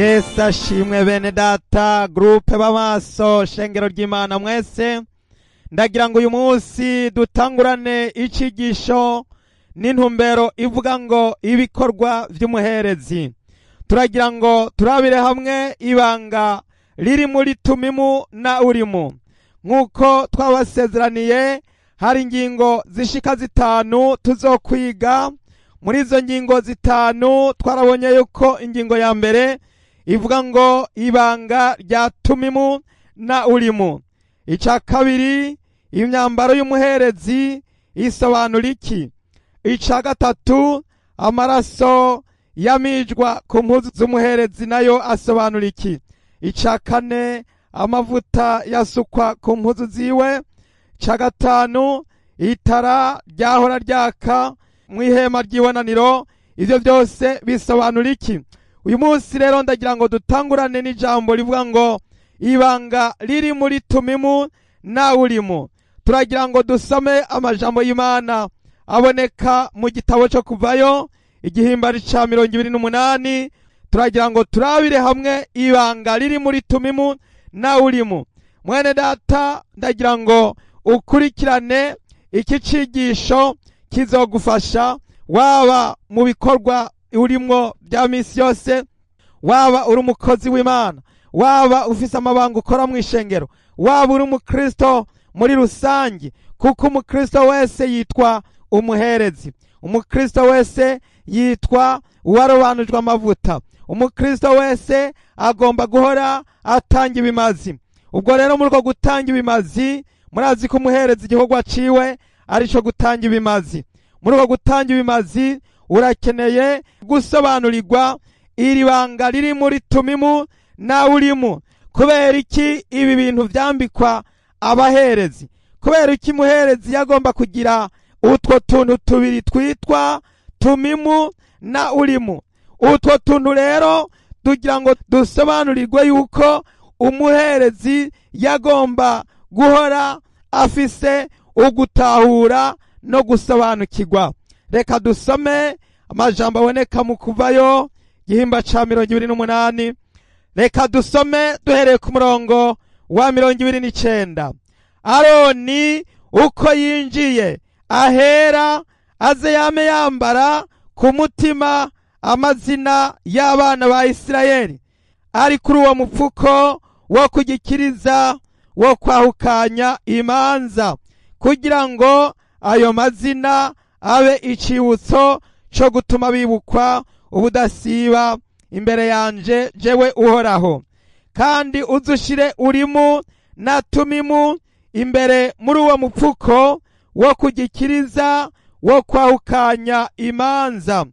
Yesu ashimwe. Bene data, groupe b'amaso, shengero ry'Imana mwese, ndagira ngo uyu munsi dutangurane icigisho n'intumbero ivuga ngo ibikorwa vy'umuherezi. Turagira ngo turabire hamwe ibanga riri muri Tumimu na Urimu. Nk'uko twabasezeraniye, hari ingingo zishika zitanu tuzokwiga. Muri izo ngingo zitanu twarabonye yuko ingingo ya mbere ivuga ngo ibanga rya Tumimu na Urimu. Icya kabiri, imyambaro y'umuherezi isobanura iki? Icya gatatu, amaraso yamijwa ku mpuzu z'umuherezi nayo asobanura iki? Icya kane, amavuta yasukwa ku mpuzu ziwe. Icya gatanu, itara ryahora ryaka mu ihema ry'ibonaniro. Ivyo byose bisobanura iki? Uyu munsi rero ndagira ngo dutangurane n'ijambo rivuga ngo ibanga riri muri Tumimu na Urimu. Turagira ngo dusome amajambo y'Imana aboneka mu gitabo cyo Kuvayo, igihimbari ca 28. Turagira ngo turabire hamwe ibanga riri muri Tumimu na Urimu. Mwene data, ndagira ngo ukurikirane iki cigisho, kizogufasha waba mu bikorwa urimwo bya misi yose, waba uri umukozi w'Imana, waba ufise amabanga ukora mu ishengero, waba uri umukristo muri rusange, kuko umukristo wese yitwa umuherezi, umukristo wese yitwa uwarobanujwe amavuta, umukristo wese agomba guhora atanga ibimazi. Ubwo rero muri uko gutanga ibimazi, murazi ko umuherezi igikorwa ciwe arico gutanga ibimazi. Muri uko gutanga ibimazi urakeneye gusobanurirwa iri banga riri muri Tumimu na Urimu. Kubera iki ibi bintu vyambikwa abaherezi? Kubera iki muherezi yagomba kugira utwo tuntu tubiri twitwa Tumimu na Urimu? Utwo tuntu rero tugira ngo dusobanurirwe yuko umuherezi yagomba guhora afise ugutahura no gusobanukirwa. Reka dusome amajambo aboneka mu Kuvayo, gihimba ca 28. Reka dusome duhereye ku murongo wa 29. Aroni uko yinjiye ahera, aze yame yambara ku mutima amazina y'abana ba Isirayeli ari kuri uwo mupfuko wo kugikiriza wo kwahukanya imanza, kugira ngo ayo mazina abe icibutso co gutuma bibukwa ubudasiba imbere yanje jewe Uhoraho. Kandi uzushire Urimu na Tumimu imbere muri uwo mupfuko wo kugikiriza wo kwahukanya imanza,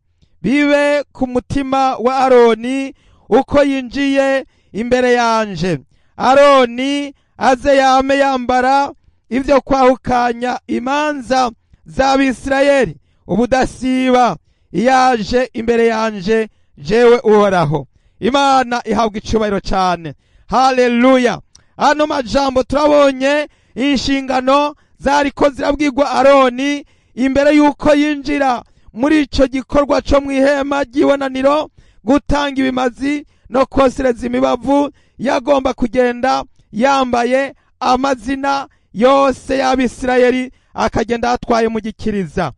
bibe ku mutima wa Aroni uko yinjiye imbere yanje. Aroni aze yame yambara ivyo kwahukanya imanza z'Abisirayeli ubudasiba yaje imbere yanje jewe Uhoraho. Imana ihabwa icubahiro cyane. Haleluya. Ano majambo turabonye inshingano zariko zirabwirwa Aroni imbere yuko yinjira muri ico gikorwa co mw'ihema ry'ibonaniro, gutanga ibimazi no kosereza imibavu. Yagomba kugenda yambaye amazina yose y'Abisirayeli, akagenda atwaye mu gikiriza.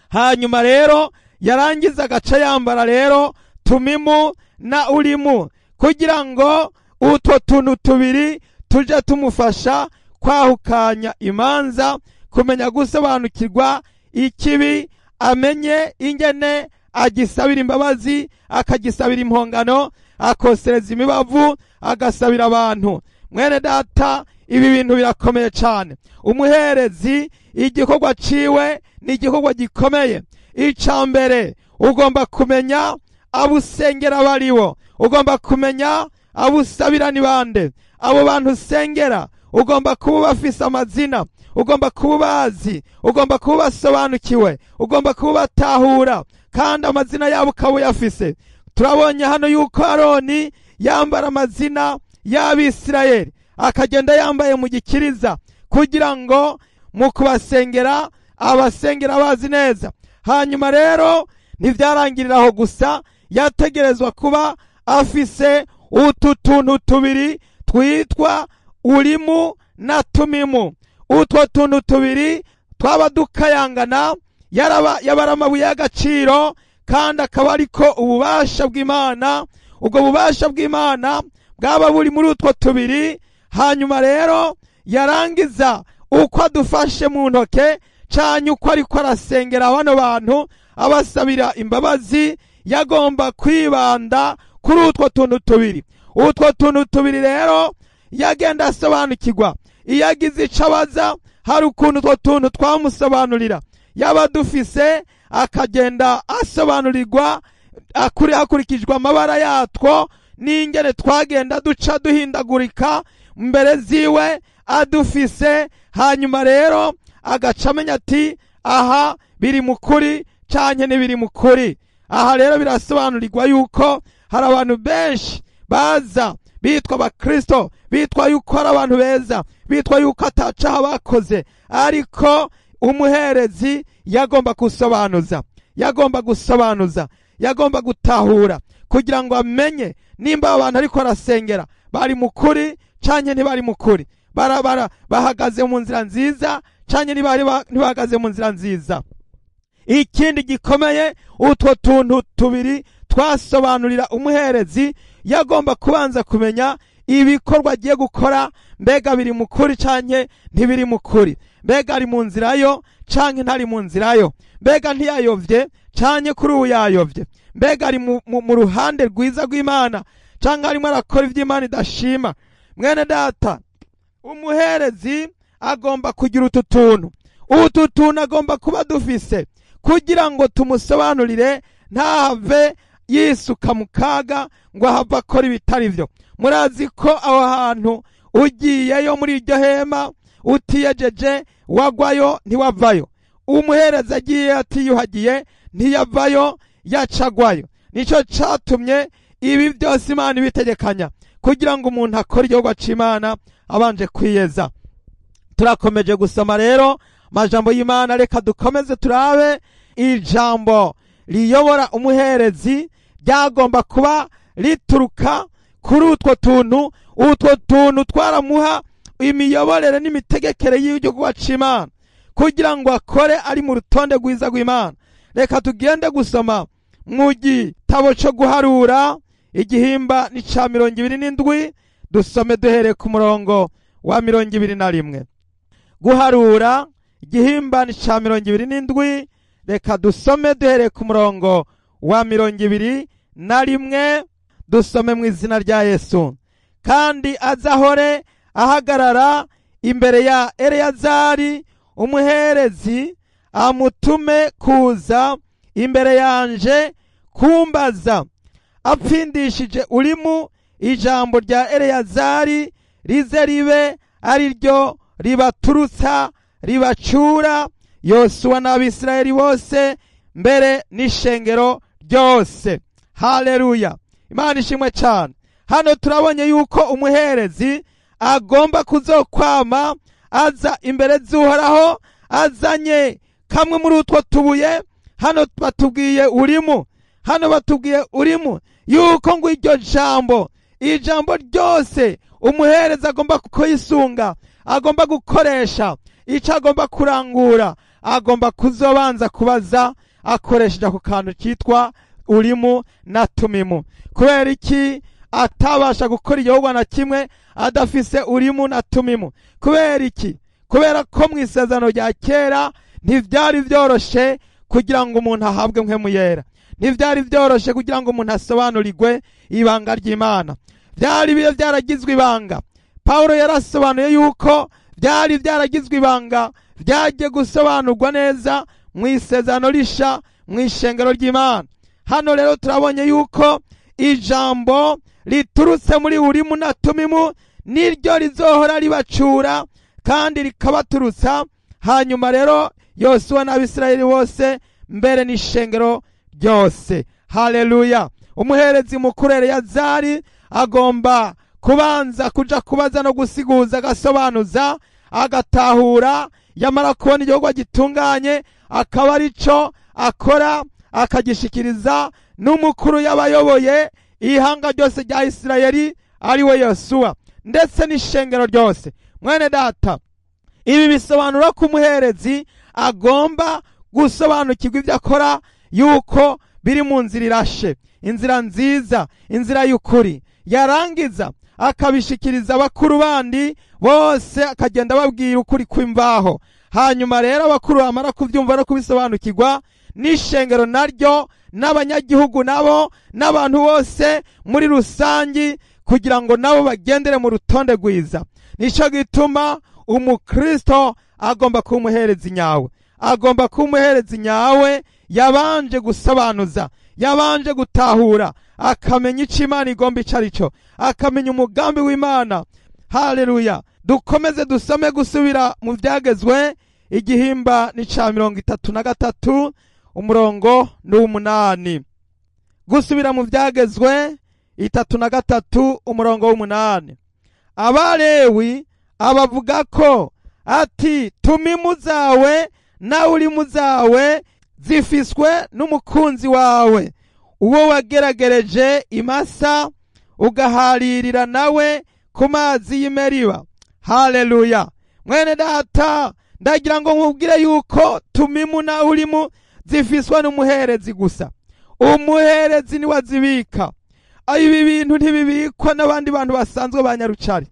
Hanyuma rero yarangiza agaca yambara rero Tumimu na Urimu, kugira ngo utwo tuntu tubiri tuje tumufasha kwahukanya imanza, kumenya gusobanukirwa ikibi, amenye ingene agisabira imbabazi, akagisabira impongano, akosereza imibavu, agasabira abantu. Mwene data, ibi bintu birakomeye cyane. Umuherezi igikorwa ciwe ni igikorwa gikomeye. Ica mbere, ugomba kumenya abo usengera baribo, ugomba kumenya abo usabira ni bande. Abo bantu usengera ugomba kuba bafise amazina, ugomba kuba ubazi, ugomba kuba basobanukiwe, ugomba kuba batahura, kandi amazina yabo ukaba uyafise. Turabonye hano yuko Aroni yambara amazina y'Abisirayeli, akagenda yambaye mu gikiriza, kugira ngo mu kubasengera abasengera bazi neza. Hanyuma rero ntivyarangirira aho gusa, yategerezwa kuba afise utu tuntu tubiri twitwa Urimu na Tumimu. Utwo tuntu tubiri twaba dukayangana, yabara amabuye y'agaciro, kandi akaba ariko ububasha bw'Imana. Ubwo bubasha bw'Imana bwaba buri muri utwo tubiri. Hanyuma rero yarangiza uko adufashe mu ntoke canke uko ariko arasengera bano bantu abasabira imbabazi, yagomba kwibanda kuri utwo tuntu tubiri. Utwo tuntu tubiri rero yagenda asobanukirwa. Iyo agize ico abaza, hari ukuntu utwo tuntu twamusobanurira, yaba dufise akagenda asobanurirwa hakurikijwe amabara yatwo n'ingene twagenda duca duhindagurika mbere ziwe adufise. Hanyuma rero agaca amenya ati aha biri mu kuri canke ntibiri mu kuri. Aha rero birasobanurirwa yuko hari abantu benshi baza bitwa abakristo, bitwa yuko ari abantu beza, bitwa yuko atacaha bakoze, ariko umuherezi yagomba gusobanuza, yagomba gusobanuza, yagomba gutahura kugira ngo amenye nimba abantu ariko arasengera bari mu kuri canke ntibari mu kuri, barabara bahagaze mu nzira nziza canke ntibahagaze mu nzira nziza. Ikindi gikomeye, utwo tuntu tubiri twasobanurira umuherezi, yagomba kubanza kumenya ibikorwa agiye gukora, mbega biri mu kuri canke ntibiri mu kuri, mbega ari mu nzira yo canke ntari mu nzira yo, mbega ntiyayovye canke kuri ubu yayovye, mbega ari mu ruhande rwiza rw'Imana canke arimo arakora ivy'Imana idashima. Mwene data, umuherezi agomba kugira utu tuntu, utu tuntu agomba kuba dufise kugira ngo tumusobanurire, ntahave yisuka mu kaga ngo ahave akora ibitari vyo. Murazi ko aho hantu ugiyeyo muri iryo hema utiyejeje wagwayo ntiwavayo. Umuhereza agiye atiyuhagiye ntiyavayo, yacagwayo. Nico catumye ibi byose Imana ibitegekanya kugira ngo umuntu akore igikorwa c'Imana abanje kwiyeza. Turakomeje gusoma rero amajambo y'Imana, reka dukomeze turabe ijambo riyobora umuherezi ryagomba kuba rituruka kuri utwo tuntu. Utwo tuntu twaramuha imiyoborere n'imitegekere y'igikorwa c'Imana kugira ngo akore ari mu rutonde rwiza rw'Imana. Reka tugende gusoma mu gitabo co guharura igihimba ni ca 27, dusome duhereye ku murongo wa 21. Guharura igihimba ni ca 27, reka dusome duhereye ku murongo wa 21, dusome mu izina rya Yesu. Kandi azahore ahagarara imbere ya Eleyazari umuherezi, amutume kuza imbere yanje kumbaza, apfindishije Urimu ijambo rya Eleyazari rize ribe ari ryo ribaturutsa ribacura Yosuwa n'Abisirayeli bose mbere n'ishengero ryose. Haleluya, Imana ishimwe cyane. Hano turabonye yuko umuherezi agomba kuzokwama aza imbere z'Uhoraho azanye kamwe muri utwo tubuye. Hano batubwiye Urimu, hano batubwiye Urimu yuko ngo iryo jambo, ijambo ryose umuhereza agomba kuyisunga, agomba gukoresha, ico agomba kurangura, agomba kuzobanza kubaza akoresheje ako kantu kitwa Urimu na Tumimu. Kubera iki atabasha gukora igikorwa na kimwe adafise Urimu na Tumimu? Kubera iki? Kubera ko mu isezerano rya kera ntivyari vyoroshe kugira ngo umuntu ahabwe mpwemu yera, ntivyari vyoroshe kugira ngo umuntu asobanurirwe ibanga ry'Imana. Vyari bibe vyaragizwe ibanga. Paulo yarasobanuye yuko byari byaragizwe ibanga, byagiye gusobanurwa neza mu isezerano risha, mu ishengero ry'Imana. Hano rero turabonye yuko ijambo riturutse muri Urimu na Tumimu niryo rizohora ribacura kandi rikabaturutsa. Hanyuma rero Yosuwa n'Abisirayeli bose mbere n'ishengero ryose. Haleluya. Umuherezi mukuru Eleyazari agomba kubanza kuja kubaza no gusiguza, agasobanuza, agatahura. Yamara kubona igikorwa gitunganye akaba arico akora, akagishikiriza n'umukuru y'abayoboye Ihanga ryose rya Isirayeli ari we Yosuwa, ndetse n'ishengero ryose. Mwene data, ibi bisobanura ko umuherezi agomba gusobanukirwa ibyo akora, yuko biri mu nzira irashe, inzira nziza, inzira y'ukuri. Yarangiza akabishikiriza abakuru bandi bose, akagenda ababwira ukuri kw'imvaho. Hanyuma rero abakuru bamara kubyumva no kubisobanukirwa, n'ishengero naryo, n'abanyagihugu nabo, n'abantu bose muri rusangi, kugira ngo nabo bagendere mu rutonde rwiza. Nico gituma umukristo agomba kuba umuherezi nyawe, agomba kuba umuherezi nyawe yabanje gusobanuza, yabanje gutahura, akamenya icyo Imana igomba icyo ari cyo, akamenya umugambi w'Imana. Haleluya. Dukomeze dusome gusubira mu Byagezwe, igihimba ni ca 33, umurongo ni 8. Gusubira mu Byagezwe 33, umurongo w'8. Abalewi abavuga ko ati: tumimu zawe na urimu zawe zifiswe n'umukunzi wawe, uwo wageragereje imasa ugaharirira nawe ku mazi y'Imeriba. Haleluya. Mwene data, ndagira ngo nkubwire yuko tumimu na urimu zifiswe n'umuherezi gusa. Umuherezi niwe azibika. Ibi bintu ntibibikwa n'abandi bantu basanzwe ba nyarucari.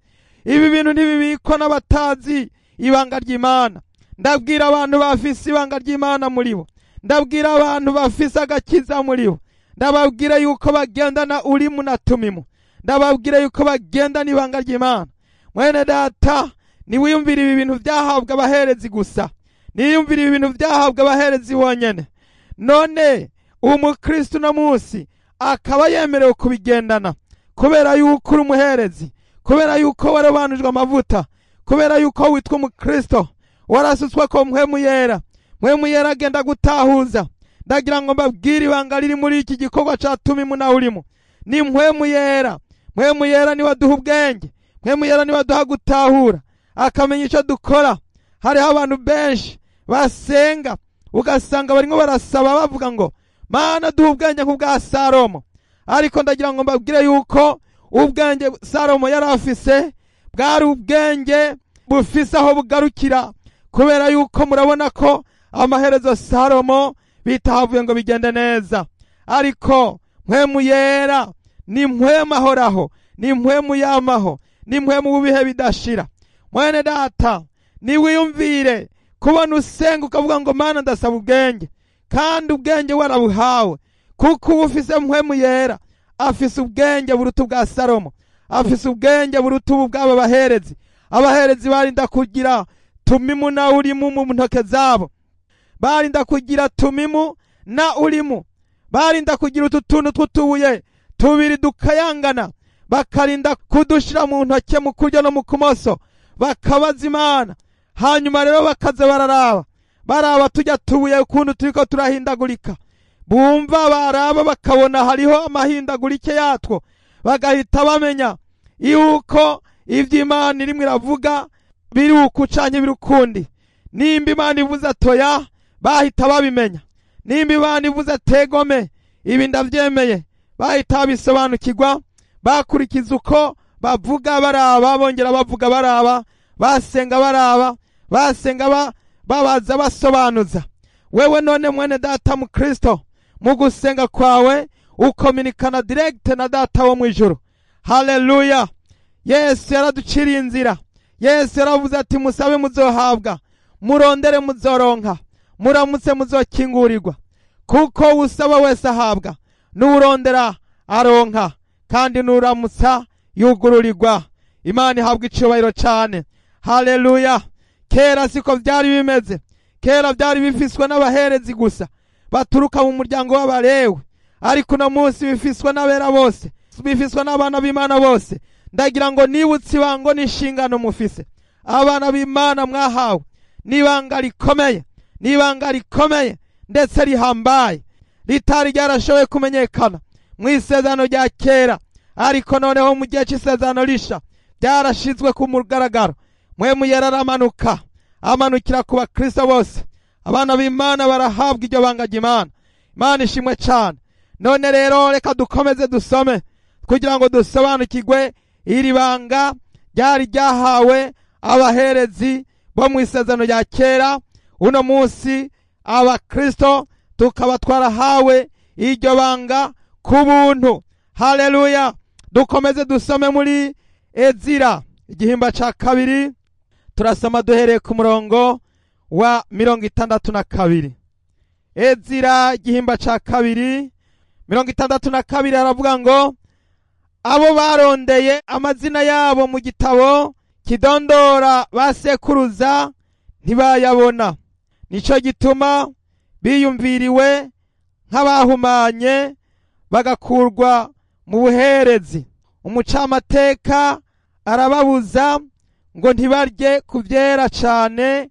Ibi bintu ntibibikwa n'abatazi ibanga ry'Imana. Ndabwira abantu bafise ibanga ry'Imana muri bo, ndabwira abantu bafise agakiza muri bo, ndababwira yuko bagendana urimu na tumimu, ndababwira yuko bagendana ibanga ry'Imana. Mwene data, niwiyumvira ibi bintu byahabwa abaherezi gusa, niyumvira ibi bintu byahabwa abaherezi bonyene. None umukristo no munsi akaba yemerewe kubigendana, kubera yuko uri umuherezi, kubera yuko warobanujwe amavuta, kubera yuko witwa umukristo, warasutswe ko Mpwemu Yera. Mpwemu Yera agenda gutahuza. Ndagira ngo mbabwire ibanga riri muri iki gikorwa ca tumimu na urimu. Ni Mpwemu Yera. Mpwemu Yera niwe aduha ubwenge, Mpwemu Yera niwe aduha gutahura, akamenya icyo dukora. Hariho abantu benshi basenga, ugasanga barimo barasaba bavuga ngo Mana duha ubwenge nk'ubwa Salomo. Ariko ndagira ngo mbabwire yuko ubwenge Salomo yari afise bwari ubwenge bufise aho bugarukira, kubera yuko murabona ko amaherezo Salomo bitahavuye ngo bigende neza. Ariko Mpwemu Yera ni Mpwemu ahoraho, ni Mpwemu yamaho, ni Mpwemu w'ibihe bidashira. Mwene data, niwiyumvire kubona usenga ukavuga ngo Mana ndasaba ubwenge, kandi ubwenge warabuhawe, kuko ufise Mpwemu Yera afise ubwenge buruta ubwa Salomo, afise ubwenge buruta ubu bw'aba baherezi. Abaherezi barinda kugira tumimu na urimu mu ntoke zabo, barinda kugira tumimu na urimu, barinda kugira utu tuntu tw'utubuye tubiri dukayangana, bakarinda kudushira mu ntoke mu kuryo no mu kumoso, bakabaza Imana. Hanyuma rero bakaza bararaba, baraba tujya tubuye ukuntu turiko turahindagurika, bumva baraba bakabona hariho amahindagurike yatwo, bagahita bamenya yuko ivyo Imana irimwo iravuga biri uku canke biri ukundi. Nimba Imana ivuze atoya, bahita babimenya. Nimba Imana ivuze ategome, ibi ndavyemeye, bahita babisobanukirwa, bakurikiza uko bavuga baraba, bongera bavuga baraba, basenga baraba, basenga babaza basobanuza. Wewe none mwene data mu Kristo, mu gusenga kwawe ukominikana direct na data wo mwijuru. Haleluya. Yesu yaraduciriye inzira. Yesu yaravuze ati musabe muzohabwa, murondere muzoronka, muramutse muzokingurirwa. Kuko usaba wese ahabwa, n'urondera aronka, kandi nuramutsa yugururirwa. Imana ihabwa icubahiro cyane. Haleluya. Kera siko byari bimeze. Kera byari bifiswe n'abaherezi gusa baturuka mu muryango w'abalewi, ariko uno munsi bifiswe n'abera bose, bifiswe n'abana b'Imana bose. Ndagira ngo nibutse ibango n'inshingano mufise, abana b'Imana mwahawe n'ibanga rikomeye, n'ibanga rikomeye ndetse rihambaye, ritari ryarashoboye kumenyekana mu isezerano rya kera, ariko noneho mu gihe cy'isezerano risha byarashizwe ku mugaragaro. Mpwemu Yera aramanuka, amanukira ku bakristo bose. Abana b'Imana barahabwa iryo banga ry'Imana. Imana ishimwe cyane. None rero reka dukomeze dusome Kugira ngo dusobanukirwe iri banga ryari ryahawe abaherezi bo mu isezerano rya kera, uno munsi abakristo tukaba twarahawe iryo banga ku buntu. Haleluya! Dukomeze dusome muri Ezira igihimba ca 2, turasoma duhereye ku murongo wa 62. Ezira igihimba ca 2 62 aravuga ngo abo barondeye amazina yabo mu gitabo kidondora basekuruza ntibayabona, nico gituma biyumviriwe nk'abahumanye bagakurwa mu buherezi. Umucamateka arababuza ngo ntibarye ku byera cane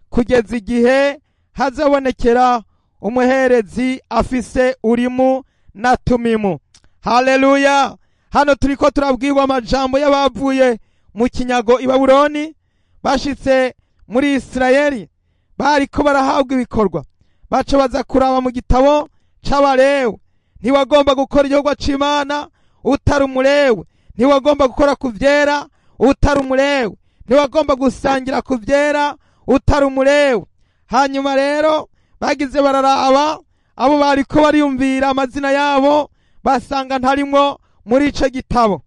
kugeza igihe hazabonekera umuherezi afise urimu na tumimu. Haleluya! Hano turiko turabwirwa amajambo y'abavuye mu kinyago i Babuloni bashitse muri Isirayeli, bariko barahabwa ibikorwa, baca baza kuraba mu gitabo c'Abalewi. Ntiwagomba gukora igikorwa c'Imana utari Umulewi, ntiwagomba gukora ku vyera utari Umulewi, ntiwagomba gusangira ku vyera utari Umulewi. Hanyuma rero bagize bararaba abo bariko bariyumvira amazina yabo, basanga ntarimwo muri ico gitabo.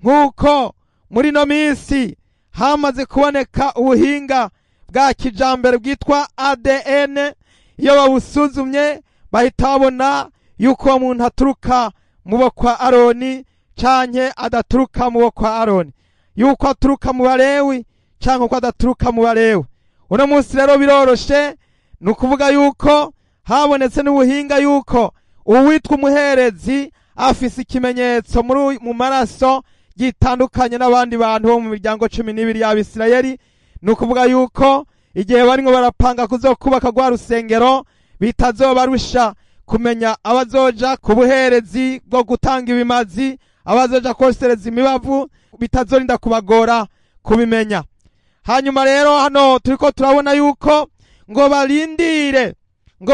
Nk'uko muri no minsi hamaze kuboneka ubuhinga bwa kijambere bwitwa ADN, iyo babusuzumye bahita babona yuko uwo muntu aturuka mu bo kwa Aroni canke adaturuka mu bo kwa Aroni, yuko aturuka mu Balewi canke ko adaturuka mu Balewi. Uno munsi rero biroroshe, ni ukuvuga yuko habonetse n'ubuhinga yuko uwitwa umuherezi afise ikimenyetso mu maraso gitandukanye n'abandi bantu bo mu miryango 12 y'Abisirayeli. Ni ukuvuga yuko igihe barimo barapanga kuzokubaka rwa rusengero, bitazobarusha kumenya abazoja ku buherezi bwo gutanga ibimazi, abazoja kosereza imibavu, bitazorinda kubagora kubimenya. Hanyuma rero hano turiko turabona yuko ngo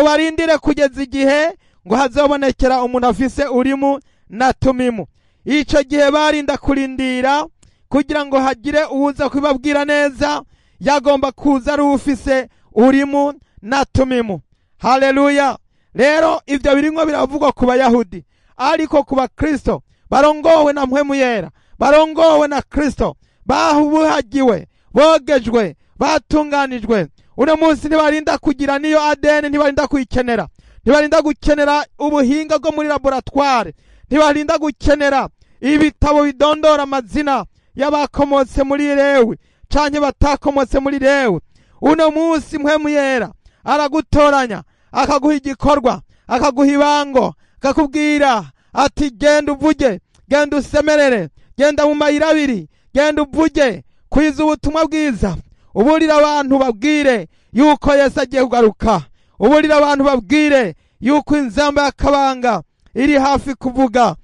barindire kugeza igihe ngo hazobonekera umuntu afise urimu na tumimu. Ico gihe barinda kurindira kugira ngo hagire uwuza kubabwira neza, yagomba kuza ari ufise urimu na tumimu. Haleluya! Rero ivyo birimwo biravugwa ku Bayahudi, ariko ku Bakristo barongowe na Mpwemu Yera, barongowe na Kristo, bahubuhagiwe, bogejwe, batunganijwe, uno munsi ntibarinda kugira niyo ADN, ntibarinda kuyikenera, ntibarinda gukenera ubuhinga bwo muri laboratoire, ntibarinda gukenera ibitabo bidondora amazina y'abakomotse muri Lewi canke batakomotse muri Lewi. Uno munsi Mpwemu Yera aragutoranya, akaguha igikorwa, akaguha ibango, akakubwira ati genda uvuge, genda usemerere, genda mu mayira abiri, genda uvuge, kwiza ubutumwa bwiza, uburira abantu babwire yuko Yesu agiye kugaruka, uburira abantu babwire yuko inzamba y'akabanga iri hafi kuvuga.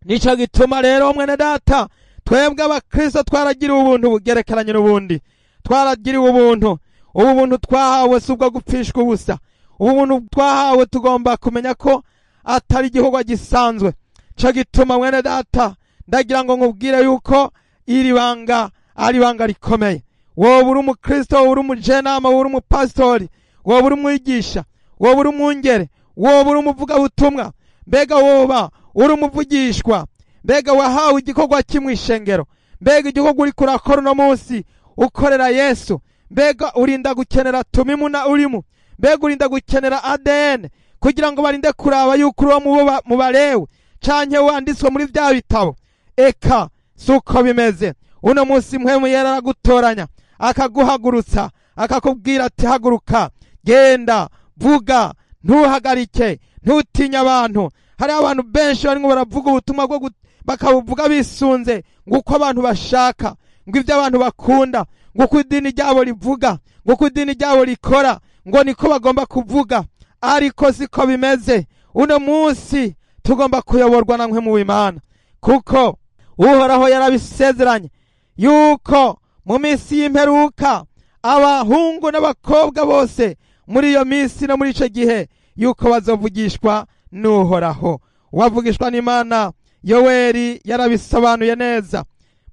Nico gituma rero mwene data, twebwe abakristo twaragiriwe ubuntu bugerekeranye n'ubundi, twaragiriwe ubuntu. Ubu buntu twahawe si ubwo gupfishwa ubusa. Ubu buntu twahawe tugomba kumenya ko atari igikorwa gisanzwe. Nico gituma mwene data, ndagira ngo nkubwire yuko iri banga ari banga rikomeye. Wowe uri umukristo, wowe uri umujenama, wowe uri umupasitori, wowe uri umwigisha, wowe uri umwungere, wowe uri umuvugabutumwa, mbega woba uri umuvugishwa, mbega wahawe igikorwa kimwishengero, mbega igikorwa uri kurakora uno munsi ukorera Yesu, mbega urinda gukenera tumimu na urimu, mbega urinda gukenera ADN kugira ngo barinde kuraba yuko uri uwo mu Balewi canke wanditswe muri vya bitabo. Eka suko bimeze. Uno munsi Mpwemu Yera aragutoranya, akaguhagurutsa, akakubwira ati haguruka, genda, vuga, ntuhagarike, ntutinye abantu. Hari abantu benshi barimo baravuga ubutumwa bwo bakabuvuga bisunze nguko abantu bashaka, ngo ibyo abantu bakunda, nguko idini ryabo rivuga, nguko idini ryabo rikora, ngo niko bagomba kuvuga, ariko siko bimeze. Uno munsi tugomba kuyoborwa na Mpwemu w'Imana, kuko Uhoraho yarabisezeranye yuko mu minsi y'imperuka abahungu n'abakobwa bose muri iyo minsi no muri ico gihe yuko bazovugishwa n'Uhoraho. Uwavugishwa n'Imana Yoweri yarabisobanuye neza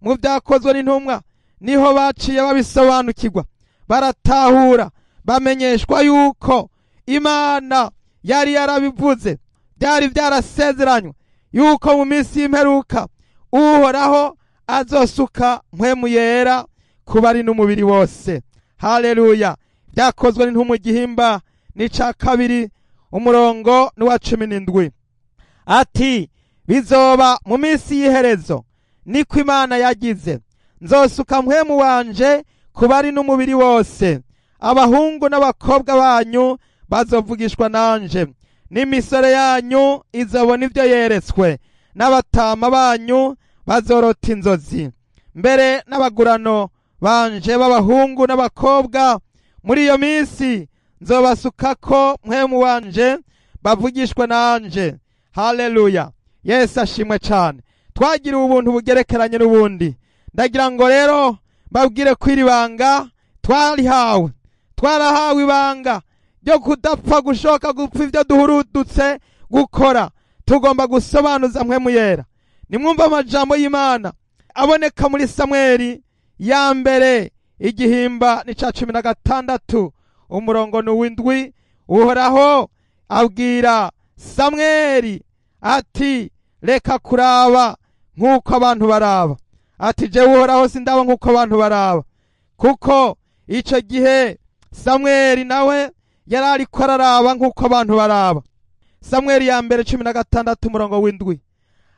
mu byakozwe n'intumwa, niho baciye babisobanukirwa, baratahura, bamenyeshwa yuko Imana yari yarabivuze, byari byarasezeranywe yuko mu minsi y'imperuka Uhoraho azosuka mpwemu yera ku bari n'umubiri wose. Haleluya! Byakozwe n'intumwa igihimba n'ica kabiri, umurongo n'uwa 17, ati: bizoba mu minsi y'iherezo, niko Imana yagize, nzosuka mpwemu wanje ku bari n'umubiri wose, abahungu n'abakobwa banyu bazovugishwa nanje, n'imisore yanyu izobona ibyo yeretswe, n'abatama banyu bazorota inzozi, mbere n'abagurano banje b'abahungu n'abakobwa muri iyo minsi nzobasukako mpwemu wanje, bavugishwe nanje. Haleluya! Yesu ashimwe cyane. Twagiriwe ubuntu bugerekeranye n'ubundi. Ndagira ngo rero babwire ko iri banga twarihawe, twarahawe ibanga ryo kudapfa gushoka gupfa ibyo duhurudutse gukora. Tugomba gusobanuza mpwemu yera. Nimwumva amajambo y'Imana aboneka muri Samweli ya mbere igihimba n'ica 16, umurongo ni uw'indwi. Uhoraho abwira Samweli ati: reka kuraba nk'uko abantu baraba. Ati: jewe Uhoraho sindaba nk'uko abantu baraba. Kuko ico gihe Samweli nawe yari ariko araraba nk'uko abantu baraba. Samweli ya mbere 16 umurongo w'indwi.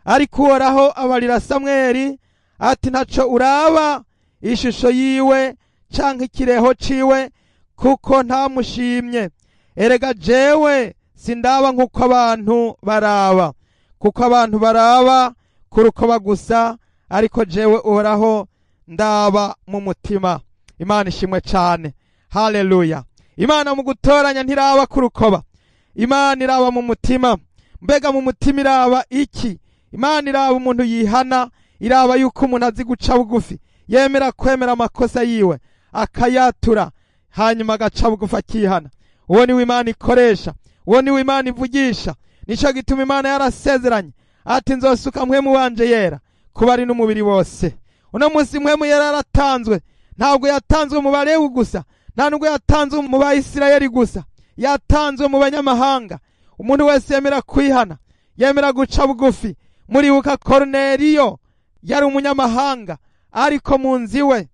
Ariko Uhoraho abarira Samweli ati: ntaco uraba ishusho yiwe canke ikireho ciwe, kuko ntamushimye. Erega jewe sindaba nk'uko abantu baraba, kuko abantu baraba kurukoba gusa, ariko jewe Uhoraho ndaba mu mutima. Imana ishimwe cyane. Haleluya! Imana mu gutoranya ntiraba kurukoba, Imana iraba mu mutima. Mbega mu mutima iraba iki? Imana iraba umuntu yihana, iraba yuko umuntu azi guca bugufi, yemera kwemera amakosa yiwe akayatura, hanyuma agaca bugufi akihana. Uwo niwe Imana ikoresha, uwo niwe Imana ivugisha. Nico gituma Imana yarasezeranye ati: nzosuka mpwemu wanje yera kuba ari n'umubiri wose. Uno munsi mpwemu yera yaratanzwe. Ntabwo yatanzwe mu Balewi gusa, nta nubwo yatanzwe mu Bayisirayeli gusa, yatanzwe mu banyamahanga. Umuntu wese yemera kwihana, yemera guca bugufi. Muribuka Korneliyo yari umunyamahanga, ariko mu nzu iwe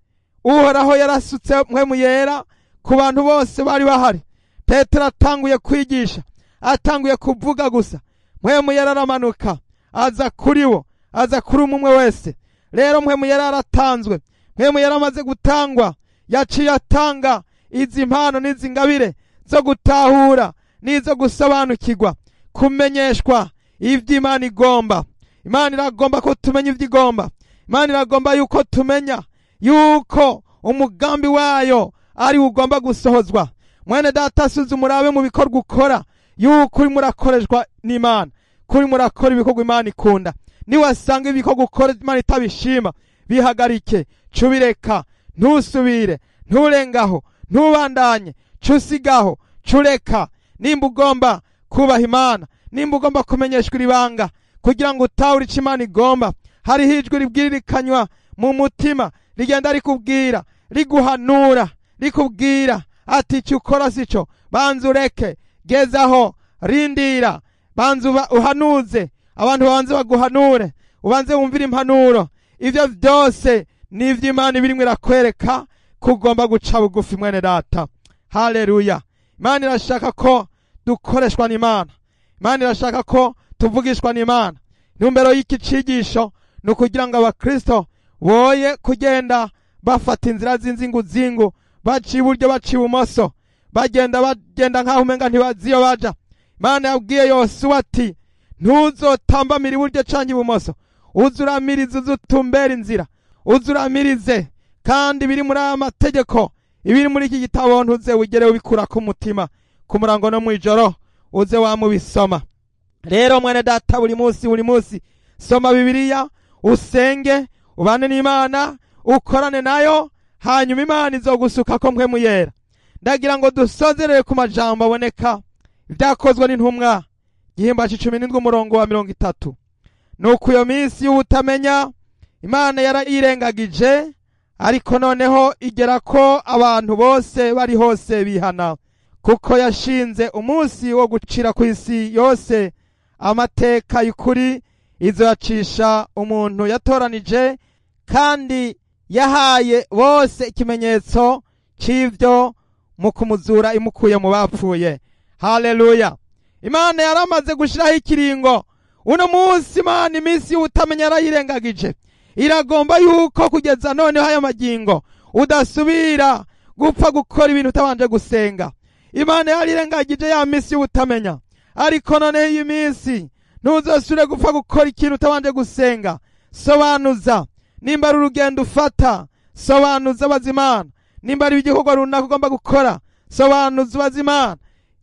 Uhoraho yarasutse mpwemu yera ku bantu bose bari bahari. Petero atanguye kwigisha, atanguye kuvuga gusa, mpwemu yera aramanuka aza kuri bo, aza kuri umwe wese. Rero mpwemu yera yaratanzwe. Mpwemu yera amaze gutangwa, yaciye atanga izi mpano n'izi ngabire zo gutahura n'izo gusobanukirwa, kumenyeshwa ivy'Imana igomba. Imana iragomba ko tumenya ivyo igomba. Imana iragomba yuko tumenya yuko umugambi wayo ari ugomba gusohozwa. Mwene data, suzuma urabe mu bikorwa ukora yuko urimo urakoreshwa n'Imana, ko urimo urakora ibikorwa Imana ikunda. Niwasanga ibikorwa ukora Imana itabishima, bihagarike, cubireka, ntusubire, nturengaho, ntubandanye, cusigaho, cureka. Nimba ugomba kubaha Imana, nimba ugomba kumenyeshwa ibanga kugira ngo utahure ico Imana igomba, hariho ijwi ribwiririkanywa mu mutima rigenda rikubwira, riguhanura, rikubwira ati: icyo ukora sico, banza ureke, gezaho, rindira, banza uhanuze, abantu babanze baguhanure, ubanze wumvire impanuro. Ivyo vyose ni ivy'Imana ibirimwo irakwereka kugomba guca bugufi, mwene data. Haleluya! Imana irashaka ko dukoreshwa n'Imana. Imana irashaka ko tuvugishwa n'Imana. Intumbero y'iki cigisho ni ukugira ngo abakristo boye kugenda bafata inzira z'inzinguzingu, baciye iburyo baciye ibumoso, bagenda nk'aho umenga ntibazi iyo baja. Imana yabwiye Yosuwa ati: ntuzotambamira iburyo canke ibumoso, uzuramirize, uzutumbera inzira, uzuramirize. Kandi biri muri aya mategeko, ibiri muri iki gitabo, ntuze wigere ubikura ku mutima, ku murango no mw'ijoro uze wamubisoma. Rero mwene data, buri munsi buri munsi soma Bibiliya, usenge, ubane n'Imana, ukorane nayo, hanyuma Imana izogusuka ko mpwemu yera. Ndagira ngo dusozerere ku majambo aboneka ibyakozwe n'intumwa igihimba c'17 umurongo wa 30. Nuko iyo minsi y'ubutamenya Imana yarayirengagije, ariko noneho igera ko abantu bose bari hose bihana, kuko yashinze umunsi wo gucira ku isi yose amateka y'ukuri, izoyacisha umuntu yatoranije, kandi yahaye bose ikimenyetso c'ivyo mu kumuzura imukuye mu bapfuye. Haleluya! Imana yaramaze gushiraho ikiringo. Uno munsi Imana iminsi y'ubutamenya yarayirengagije, iragomba yuko kugeza noneho aya magingo udasubira gupfa gukora ibintu utabanje gusenga. Imana yarirengagije ya minsi y'ubutamenya, ariko noneho iyi minsi ntuzosubire gupfa gukora ikintu utabanje gusenga. Sobanuza nimba ari urugendo ufata, sobanuza ubaza Imana. Nimba ari igikorwa runaka ugomba gukora, sobanuza ubaza Imana.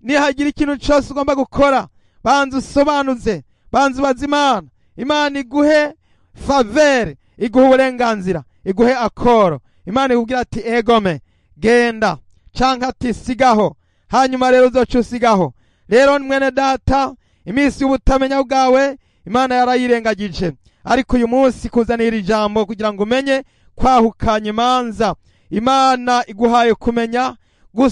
Nihagira ikintu cyose ugomba gukora, banza usobanuze, banza ubaze Imana. Imana iguhe favere, iguhe uburenganzira, iguhe akoro. Imana ikubwira ati egome genda, canke ati sigaho. Hanyuma rero uzoca usigaho. Rero mwene data, iminsi y'ubutamenya bwawe Imana yarayirengagije, ariko uyu munsi kuzanira ijambo kugira ngo umenye kwahukanya imanza. Imana iguhaye kumenya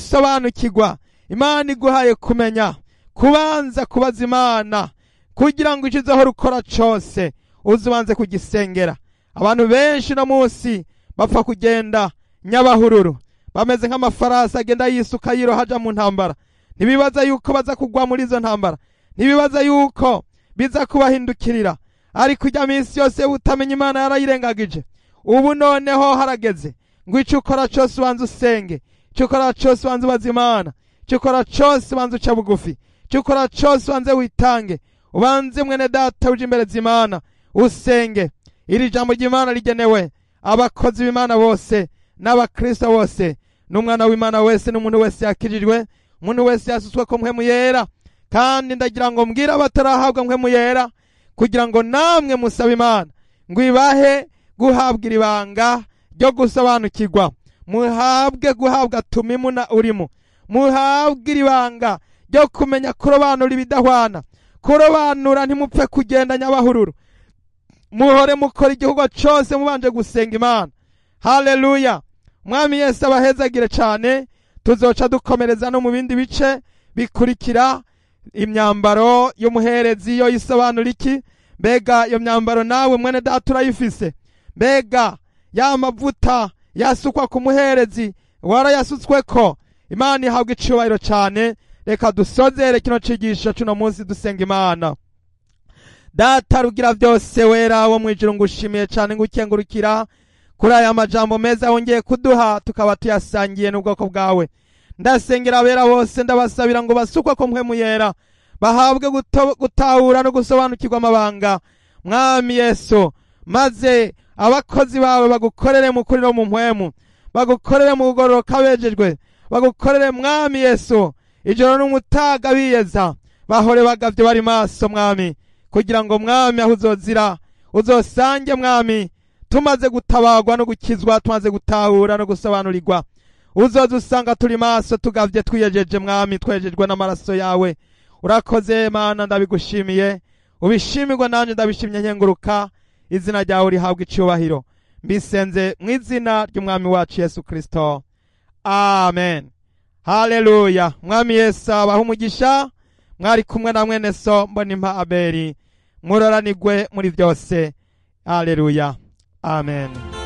gusobanukirwa, Imana iguhaye kumenya kubanza kubaza Imana kugira ngo icyo uzohora ukora cose uzubanze kugisengera. Abantu benshi no munsi bapfa kugenda nyabahururu, bameze nk'amafarasi agenda yisuka yiroha aja mu ntambara. Ntibibaza yuko baza kugwa muri izo ntambara, ntibibaza yuko biza kubahindukirira. Ariko ijya minsi yose utamenya Imana yarayirengagije. Ubu noneho harageze ngo icyo ukora cose ubanze usenge, icyo ukora cose ubanze ubaze Imana, icyo ukora cose ubanze uca bugufi, icyo ukora cose ubanze witange, ubanze mwene data uje imbere z'Imana usenge. Iri jambo ry'Imana rigenewe abakozi b'Imana bose n'abakristo bose, n'umwana w'Imana wese, n'umuntu wese yakirijwe, umuntu wese yasutswe ko mpwemu yera. Kandi ndagira ngo mbwire abatarahabwa mpwemu yera, kugira ngo namwe musabe Imana ngo ibahe guhabwa ibanga ryo gusobanukirwa, muhabwe guhabwa tumimu na urimu, muhabwe ibanga ryo kumenya kurobanura ibidahwana. Kurobanura ntimupfe kugenda nyabahururu, muhore mukora igihugu cyose mubanje gusenga Imana. Haleluya! Mwami Yesu abahezagire cyane. Tuzoca dukomereza no mu bindi bice bikurikira. Imyambaro y'umuherezi yo isobanura iki? Mbega iyo myambaro nawe mwene data urayifise? Mbega ya mavuta yasukwa ku muherezi warayasutsweko? Imana ihabwa icubahiro cyane. Reka dusozere kino cigisho cuno munsi dusenga Imana. Data rugira byose wera wo mwijuru, ngushimiye cyane, ngukengurukira kuri aya majambo meza wongeye kuduha, tukaba tuyasangiye n'ubwoko bwawe. Ndasengera abera bose, ndabasabira ngo basukwe ko mpwemu yera, bahabwe gutahura no gusobanukirwa amabanga, Mwami Yesu, maze abakozi bawe bagukorere mu kuri no mu mpwemu, bagukorere mu kugororoka bejejwe, bagukorere Mwami Yesu ijoro n'umutaga biyeza, bahore bagavye bari maso Mwami, kugira ngo Mwami aho uzozira uzosange Mwami tumaze gutabagwa no gukizwa, tumaze gutahura no gusobanurirwa. Uzoza usanga turi maso tugavye twiyejeje Mwami, twejejwe n'amaraso yawe. Urakoze Mana, ndabigushimiye, ubishimirwa nanje ndabishimye nkenguruka. Izina ryawe rihabwa icubahiro. Mbisenze mu izina ry'Umwami wacu Yesu Kristo, amen. Haleluya! Mwami Yesu abahe umugisha. Mwari kumwe na mwene so Mbonimpa Abeli. Muroranigwe muri byose. Haleluya, amen.